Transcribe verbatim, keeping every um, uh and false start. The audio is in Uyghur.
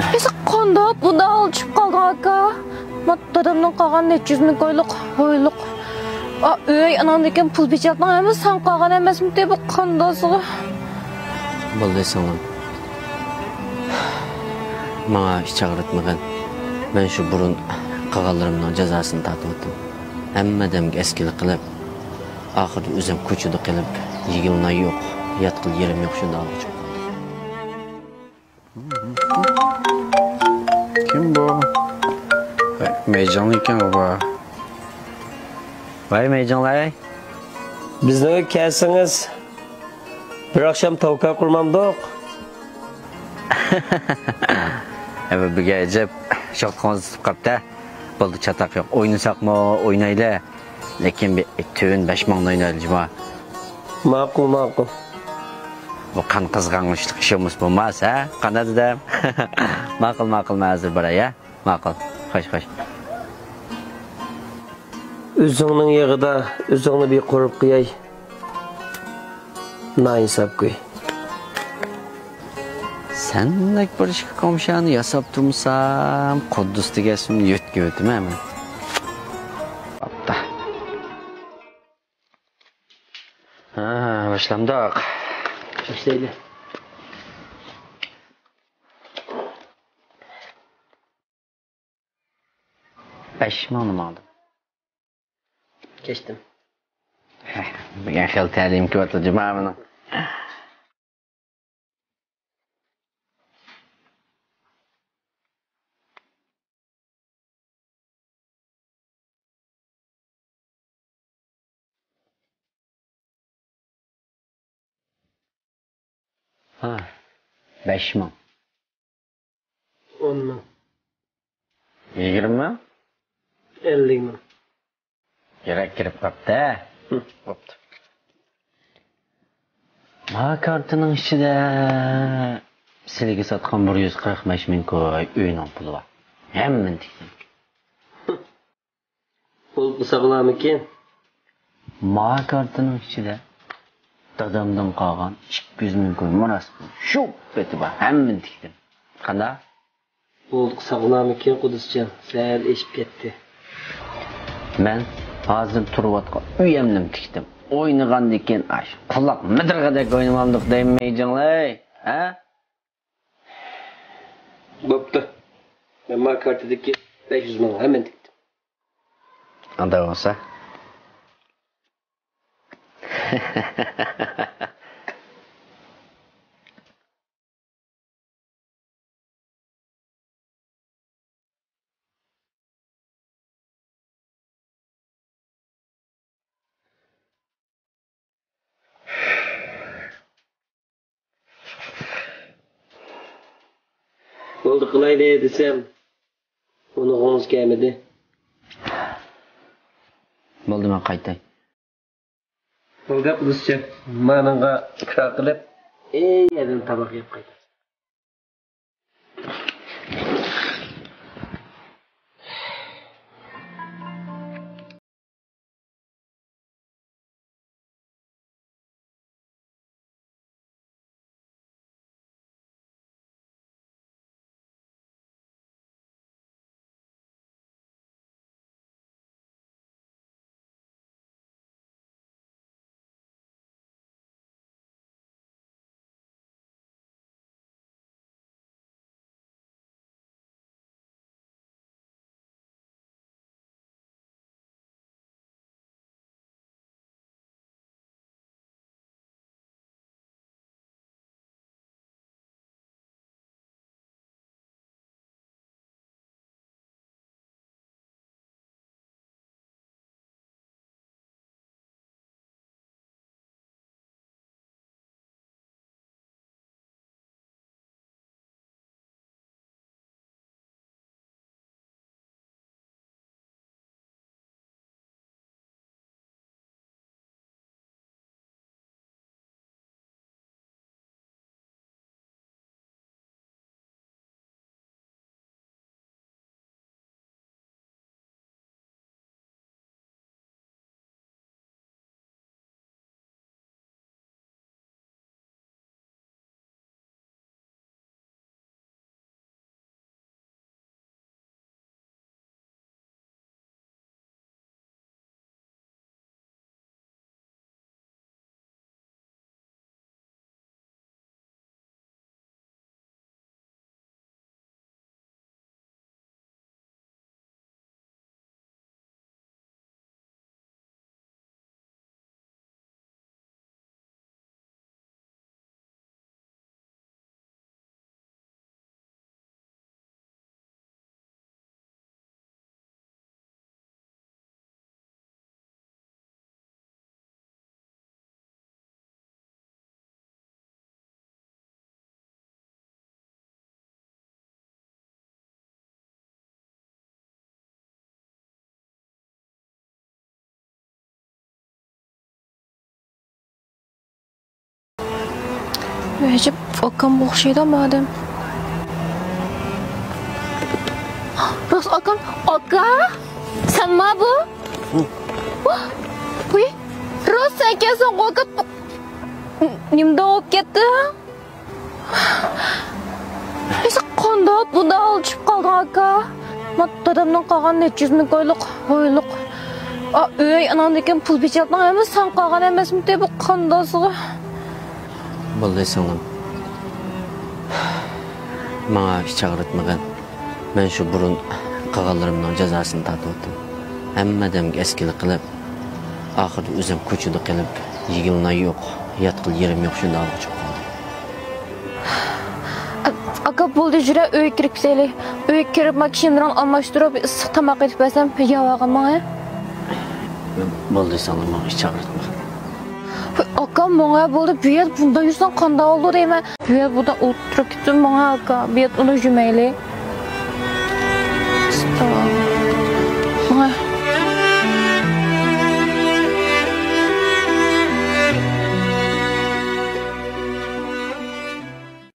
ئەسلى قانداق بۇنداق ھال چۈشۈپ قالدىڭ، ئاكا؟ ما دادامدىن قالغان نەچچە يۈز مىڭ كويلۇق ھويلۇق، ئا، ئۆي، ئاناندىن كېيىن پۇل پېچەتنىڭ ھەممىسى ساڭا قالغان ئەمەسمىدى؟ بۇ قانداقسىغۇ؟ بولدى سىڭلىم، ماڭا ئىچ ئاغرىتمىغىن. مەن شۇ بۇرۇن قىلغانلىرىمنىڭ جازاسىنى تارتىۋاتىمەن. ھەممە ئادەمگە ئەسكىلىك قىلىپ، ئاخىرىدا ئۆزۈم كوچىدا قېلىپ، يېگىلى نان يوق، ياتقىلى يېرىم يوق، شۇنداق ھالغا چۈشۈپ قالدىم. كىم بۇ؟ ھەي، مەيجىڭلىكەن بۇ. ۋاي مەيجىڭلاي. بىزنىڭگە كەلسىڭىز، بىر ئاخشام تاۋكا قۇرمامدۇق؟ ئەمما بۈگۈن ئەجەب شوخلۇقىڭىز تۇتۇپ قاپتۇ. بولدى، چاتاق يوق. ئوينىساقمۇ ئوينايلى. لېكىن بىر تۆۋەن بەش مىڭنى ئوينايلى جۇما. ماقۇل، ماقۇل. بۇ قان قىزغانغۇچلۇق ئىش بولمىسا بولماس، ھە؟ قانداق دېدىم؟ ماقۇل، ماقۇل، مەن ھازىر باراي، ھە؟ ماقۇل. خوش، خوش. ئۆزۈڭنىڭ يېغىدا ئۆزۈڭنى بىر قورۇپ قوياي. ناھىساب گۇي. سەندەك بىر ئىشقا كومشانى ياساپ تۇرمىسام، قۇددۇس دېگەن ئىسمىمنى يۆتكىۋېتىمەن مەن. ئاپتا. ھا، باشلامدۇق. باشلايلى. بەش مىڭنى ماڭدىم. كەچتىم. بۈگۈن خېلى تەلىيىم كېلىۋاتىدۇ جۇما مېنىڭ. ھا، بەش مىڭ. ئون مىڭ. يىگىرمە مىڭ. ئەللىك مىڭ. يۈرەك كىرىپ قاپتۇ. ھە. بوپتۇ. ما كارتىنىڭ ئىچىدە سىلىگە ساتقان بىر يۈز قىرىق بەش مىڭ كوي ئۆينىڭ پۇلى بار. ھەممىنى تىكتىم. بولۇپلا ساغلامىكىن؟ ما كارتىنىڭ ئىچىدە دادامدىن قالغان ئىككى يۈز مىڭ كوي مىراس پۇل شۇ پېتى بار. ھەممىنى تىكتىم. قانداق؟ بولدى، ساغلامىكىن قۇدۇسجان؟ سەل ئېشىپ كەتتى. مەن ھازىر تۇرۇۋاتقان ئۆيەمنىمۇ تىكتىم. ئوينىغاندىن كېيىن ئاش قۇلاق مىدىرغىدەك ئوينىمامدۇق دەيمەن مەيجىڭلەي، ھە؟ بوپتۇ. مەن ما كارتىدىكى بەش يۈز مىڭ ھەممىنى تىكتىم. ئانداق بولسا. بولدى، قىلايلى دېسەم، ئۇنىغىڭىز كەلمىدى. بولدى، مەن قايتاي. بولدى، قۇدۇسجان. مانىڭغا ئىپتار قىلىپ، ئەي يەردىن تاماق يەپ قايتارسەن. ئەجەب، ئاكامغا ئوخشايدۇ مادەم. راست ئاكام. ئاكا! سەنما بۇ؟ ۋۇي، راست سەنكەنسەن ئاكا. نېمىدەپ بولۇپ كەتتىڭ؟ قانداق بۇنداق ھالغا چۈشۈپ قالدىڭ ئاكا؟ ما دادامنىڭ قالغان نەچچە يۈز مىڭ كويلۇق ھويلۇق، ئا، ئۆي، ئاناندىن كېيىن پۇل پېچاتنىڭ ھەممىسى ساڭا قالغان ئەمەسمىدى؟ بۇ قانداقسىغا؟ بولدى سىڭلىم، ماڭا ئىچ ئاغرىتمىغىن. مەن شۇ بۇرۇن قىلغانلىرىمنىڭ جازاسىنى تارتىۋاتىمەن. ھەممە ئادەمگە ئەسكىلىك قىلىپ، ئاخىرىدا ئۆزۈم كوچىدا قېلىپ، يېگىلى نان يوق، ياتقىلى يېرىم يوق، شۇنداق ھالغا چۈشۈپ قالدىم. ئاكا، بولدى، يۈرە، ئۆيگە كىرىپ كېتەيلى. ئۆيگە كىرىپ، ما كىيىملىرىڭنى ئالماشتۇرۇپ، ئىسسىق تاماق ئېتىپ بەرسەم، يەۋالغىن ماڭا. بولدى، ساڭا ماڭا ئىچ ئاغرىتمىغىن. ئاكام، ماڭا بولدى، بۇ يەردە بۇنداق يۈرسەڭ قانداق بولىدۇ دەيمەن. بۇ يەردە بۇنداق ئولتۇرۇپ كېتىپ ماڭا ئاكا، بۇ يەردە ئۇنى يۈرمەيلى.